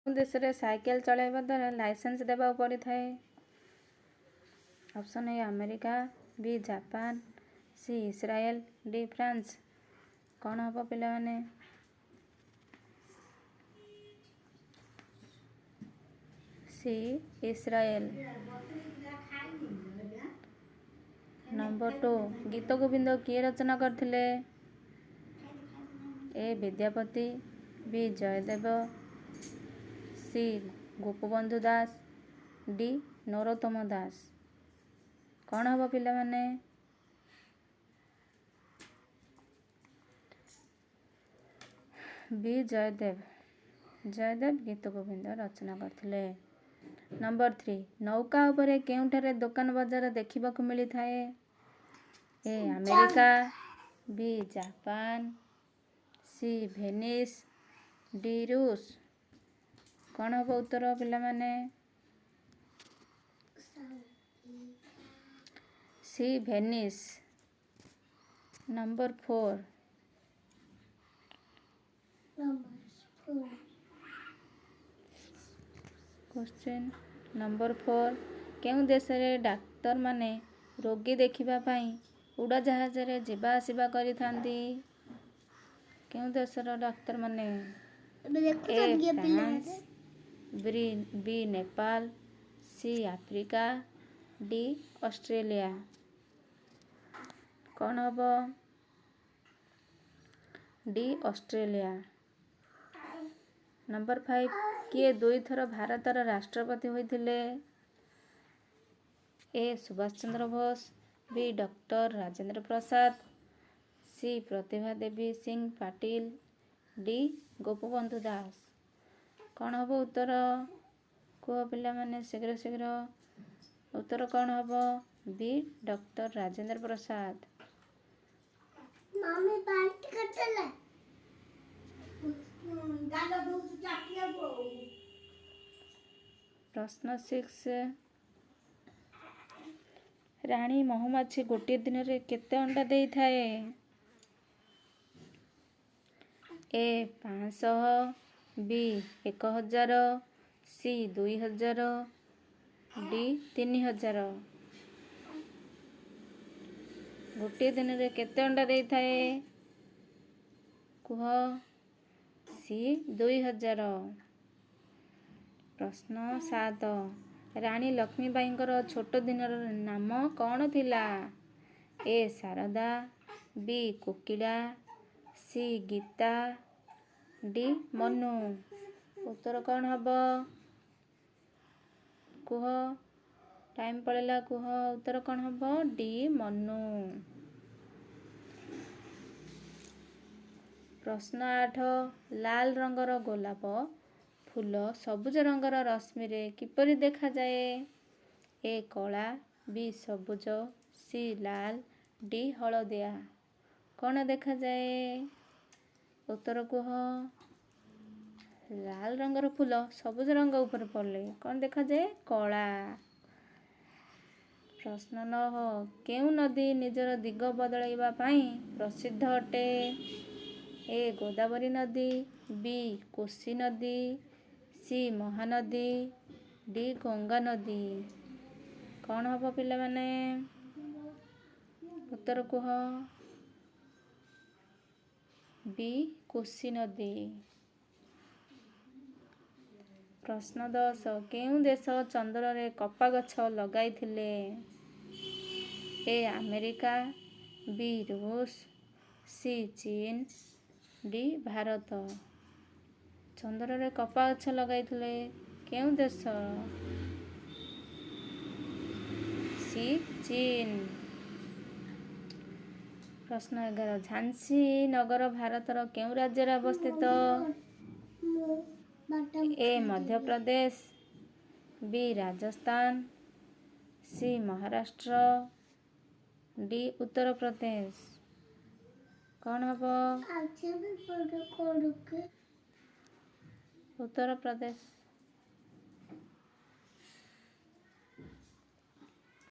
ଦେଶରେ ସାଇକେଲ ଚଳାଇବା ଦ୍ୱାରା ଲାଇସେନ୍ସ ଦେବାକୁ ପଡ଼ିଥାଏ? Option A America, B Japan, C Israel, D France. କ'ଣ ହେବ ପିଲାମାନେ? C Israel. Number 2, Gita Govinda କିଏ ରଚନା କରିଥିଲେ? A Vidyapati, B Jayadeva, C Gopabandhu Das, D Narottam Das. କ'ଣ ହେବ ପିଲାମାନେ? ବି ଜୟଦେବ। ଜୟଦେବ ଗୀତଗୋବିନ୍ଦ ରଚନା କରିଥିଲେ। ନମ୍ବର 3, ନୌକା ଉପରେ କେଉଁଠାରେ ଦୋକାନ ବଜାର ଦେଖିବାକୁ ମିଳିଥାଏ? A America, B Japan, C Venice, D ରୁଷ। କ'ଣ ହେବ ଉତ୍ତର ପିଲାମାନେ? C Venice. Number 4, question number 4, କେଉଁ ଦେଶରେ ଡାକ୍ତରମାନେ ରୋଗୀ ଦେଖିବା ପାଇଁ ଉଡ଼ାଜାହାଜରେ ଯିବା ଆସିବା କରିଥାନ୍ତି? କେଉଁ ଦେଶର ଡାକ୍ତରମାନେ? A France, B Nepal, C Africa, D Australia. କ'ଣ ହେବ? D Australia. Number 5, କିଏ ଦୁଇଥର ଭାରତର ରାଷ୍ଟ୍ରପତି ହୋଇଥିଲେ? A Subhash Chandra Bose, B doctor Rajendra Prasad, C Pratibha Devi Singh Patil, D Gopabandhu Das. କ'ଣ ହେବ ଉତ୍ତର? କୁହ ପିଲାମାନେ ଶୀଘ୍ର ଶୀଘ୍ର। ଉତ୍ତର କ'ଣ ହେବ? ବି ଡକ୍ଟର ରାଜେନ୍ଦ୍ର ପ୍ରସାଦ। ପ୍ରଶ୍ନ 6, ରାଣୀ ମହୁମାଛି ଗୋଟିଏ ଦିନରେ କେତେ ଅଣ୍ଡା ଦେଇଥାଏ? ଏ 500, ବି 1000, ସି 2000, ଡି 3000। ଗୋଟିଏ ଦିନରେ କେତେ ଅଣ୍ଡା ଦେଇଥାଏ କୁହ? ସି 2000। ପ୍ରଶ୍ନ 7, ରାଣୀ ଲକ୍ଷ୍ମୀବାଈଙ୍କର ଛୋଟ ଦିନର ନାମ କ'ଣ ଥିଲା? A Sarada, B Kokila, C Gita, D Manu. ଉତ୍ତର କ'ଣ ହେବ କୁହ? ଟାଇମ୍ ପଳେଇଲା, କୁହ ଉତ୍ତର କ'ଣ ହେବ? ଡି ମନୁ। ପ୍ରଶ୍ନ 8, ଲାଲ ରଙ୍ଗର ଗୋଲାପ ଫୁଲ ସବୁଜ ରଙ୍ଗର ରଶ୍ମିରେ କିପରି ଦେଖାଯାଏ? ଏ କଳା, ବି ସବୁଜ, ସି ଲାଲ, ଡି ହଳଦିଆ। କ'ଣ ଦେଖାଯାଏ? ଉତ୍ତର କୁହ। ଲାଲ ରଙ୍ଗର ଫୁଲ ସବୁଜ ରଙ୍ଗ ଉପରେ ପଡ଼ିଲେ କ'ଣ ଦେଖାଯାଏ? କଳା। ପ୍ରଶ୍ନ 9, କେଉଁ ନଦୀ ନିଜର ଦିଗ ବଦଳାଇବା ପାଇଁ ପ୍ରସିଦ୍ଧ ଅଟେ? ଏ ଗୋଦାବରୀ ନଦୀ, ବି କୋଶି ନଦୀ, ସି ମହାନଦୀ, ଡି ଗଙ୍ଗା ନଦୀ। କ'ଣ ହେବ ପିଲାମାନେ? ଉତ୍ତର କୁହ। ବି କୋଶି ନଦୀ। ପ୍ରଶ୍ନ 10, କେଉଁ ଦେଶ ଚନ୍ଦ୍ରରେ କପା ଗଛ ଲଗାଇଥିଲେ? ଏ ଆମେରିକା, ବି ରୁଷ, ସି ଚୀନ, ଡି ଭାରତ। ଚନ୍ଦ୍ରରେ କପା ଗଛ ଲଗାଇଥିଲେ କେଉଁ ଦେଶ? ସି ଚୀନ। ପ୍ରଶ୍ନ 11, ଝାନ୍ସୀ ନଗର ଭାରତର କେଉଁ ରାଜ୍ୟରେ ଅବସ୍ଥିତ? A Madhya Pradesh, B Rajasthan, C Maharashtra, D Uttar Pradesh. କ'ଣ ହେବ? ଉତ୍ତରପ୍ରଦେଶ।